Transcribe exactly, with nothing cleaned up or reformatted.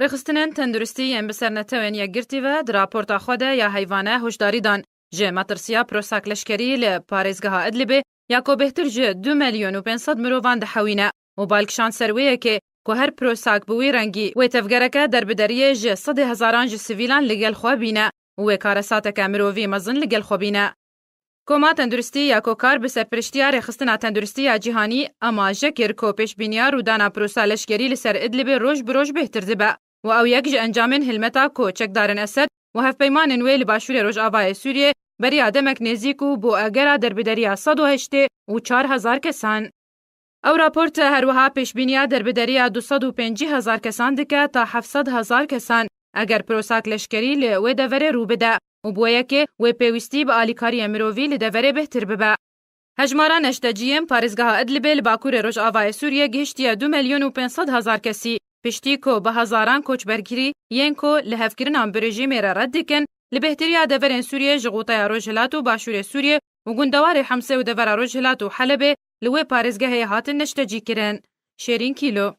Rêxistinên tenduristî yên bi ser Netewên Yekgirtî ve di raporta xwe de ya heyvane hoşdarî dan ji metirsiya pirosak leşkerî li parêzgeha Idlibê ya ku bêhtir ji du milyon û pênc sed mirovan dihewîne û bal kişand ser wê yekê ku her pirosak bi wî rengî wê tevgereke derbideriyê ji sedê hezaran ji sivîlan li gel xwe bîne û wê karesateke mirovî mezin li gel xwe bîne. Koma Tenduristî ya ku kar bi serpiriştiya Rêxistina Tenduristî ya Cîhanî amaje kir ku pêşbîniya rûdana pirosa leşkerî li ser Idlibê roj bi roj bêhtir dibe û ew yek ji encamên hilmeta ku çekdarên Esed û hevpeymanên wê li başûrê rojavayê Sûriyê beriya demek nêzîk û bo egera derbideriya sed û heştê û çar hezar kesan. Ew raporte her wiha pêşbîniya derbideriya du sed û pêncî hezar kesan dike ta heft sed hezar kesan eger pirosak leşkerî li wê deverê rû bide û bi wê yekê wê pêwîstî bi alîkariyê mirovî li deverê bêhtir bibe. Hejmara neşteciyên parêzgeha Idlibê li bakurê rojavayê Sûriyê gihiştiye du milyon û pênc sed hezar kesî, piştî ku bi hezaran koçbergirî yên ku li hevkirinan bi rejîmê re red dikin, li bêhtiriya deverên Sûriyê ji xûteya rojhilat û başûrê Sûriyê û gundewarê Hemsê û devera rojhilat û Helebê li wê parêzgehê hatin neştecîkirin. Şêrîn Kîlo.